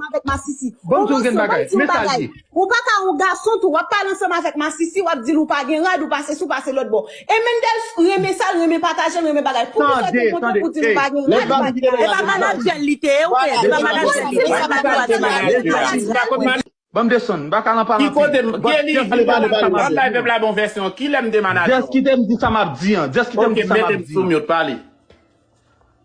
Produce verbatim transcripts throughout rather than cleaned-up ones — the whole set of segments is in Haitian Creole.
ansanm avèk masisi. Ou menm tou, gen bagay. Men sa l ye. Ou pa ka yon gason tou, w ap pale ansanm avèk masisi, w ap di l ou pa gen rad, ou pa sesi, ou pa se lòt bò. E Mendel renmen sa, l renmen pataje, l renmen bagay. Poukisa w te monte pou di l ou pa gen rad, ou pa gen bagay? E pa manadjè l li te ye, ou te, e pa manadjè l li te ye, sa pa dwa sa. Ban m desann, m pa ka nan palantin. Ki kote m, ki li, ban live la bon vèsyon, ki lè m te manadjè w? Just kite m di sa m ap di an, just kite m di sa m ap di an. Ok, mete m sou mute, pale.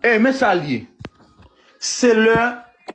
E men sa l ye. Se lè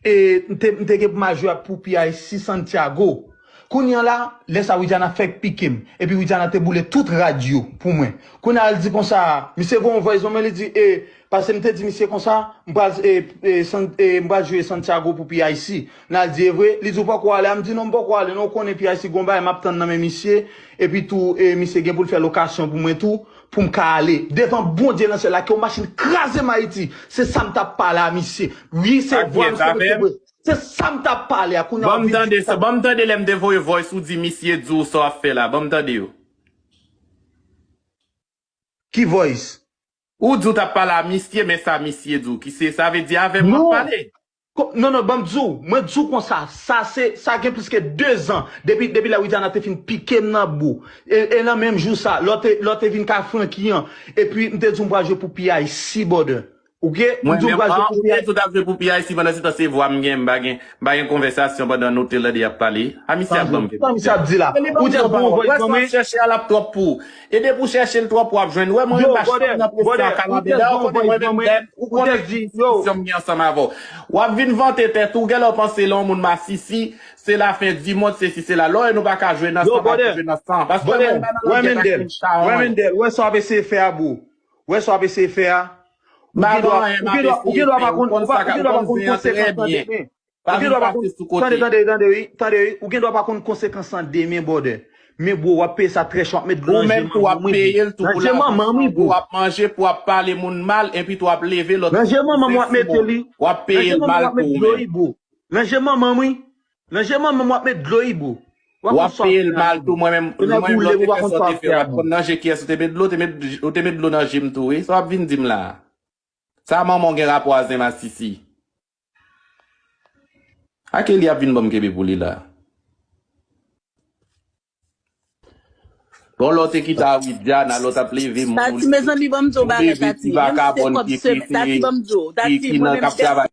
e, m te, m te gen pou m al jwe pou P I C Santiago. Kounye a la, lè sa Widiana fèk pike m. Epi Widiana te boule tout rad yo pou mwen. Kounye a l di konsa, misye voye yon voice ban mwen, li di, e, paske m te di misye konsa, m pral, e, e, San- e, m pral jwe Santiago pou P I C. L al di, e vre? Li di, ou poko ale a? M di, non, m poko ale, non, ou konnen P I C gon bagay m ap tann nan men misye. Epi tou, e, misye gen pou l fè lokasyon pou mwen tou. Pou m ka ale devan Bondye nan syèl la, ke yon machin kraze m Ayiti. Se sa m t ap pale a misye. Wi, se vwa m se vre. Se sa m t ap pale a. Kounye a ban m tande sa, ban m tande lè m te voye voice ou di misye di w sa w ap fè la. Ban m tande yo. Ki voice? Ou di w t ap pale a misye, men sa misye di w, ki se, sa vle di avè m w ap pale. Ko- Non, non, ban m di w, mwen di w konsa, sa se, sa gen plis ke de zan, depi, depi lè Widiana te fin pike m nan bou, e, e nan menm jou sa, lè w te, lè w te vin kay Francky an, epi m te di w m pral jwe pou P I C, brother. Ok? M di w m pral jwe pou P I C. Ou te di w t ap jwe pou P I C, pandan se tan se vwa m gen, m pa gen, m pa gen konvèsasyon pandan nou te lè de ap pale. A misye ap ban m vérité. Sa misye ap di la? Ou just voye yon voice ban mwen. Wè sa w ap chèche a l ap twòp pou ou. E depi w chèche l twòp w ap jwenn. Wè mwen menm m pa janm nan presyon ak kalanbè. Dayè w konnen mwen menm dèyè ou konnen ki diskisyon m gen ansanm avè w. W ap vin vante tèt ou, genlè w panse lè yon moun masisi, se lafen di mond, sesi sela. Lè w wè nou pa ka jwe nan san, pa ka jwe nan san. Paske mwen menm pa nan langyèt ak moun sa. Wè Mendel, wè sa w ap eseye fè a, bro. Wè sa w ap eseye fè a. M pa gen anyen m ap eseye fè. Ou gen dwa pa konn konsekansan demen. Ou gen dwa pa konn, tande, tande, tande, wi, tande, wi. Ou gen dwa pa konn konsekans lan demen, brother. Men, bro, w ap peye sa trè chè, w ap met dlo nan je manman m, wi, bro. Nan je manman m, wi, bro. W ap manje pou w ap pale moun mal, epi tou w ap leve lòt. Nan je manman m, w ap mete li. W ap peye l mal pou ou menm. Nan je manman m, wi. Nan je manman m, w ap met dlo, wi, bro. W ap peye l mal tou, mwen menm, mwen menm lòt te fè sa w te fè, w pa t konn nan je kiyès ou te met dlo, ou te met, ou te met dlo nan je m tou, wi. Sa w ap vin di m la a? Sa manman w gen rapò a zen masisi? A Kelly ap vin ban m kenbe pou li la. Bon, lè w te kite a Widiana, lè w t ap leve moun, Tati, mezanmi, ban m di w bagay, Tati. Menm si se kòb se, Tati, ban m di w, Tati, mwen menm,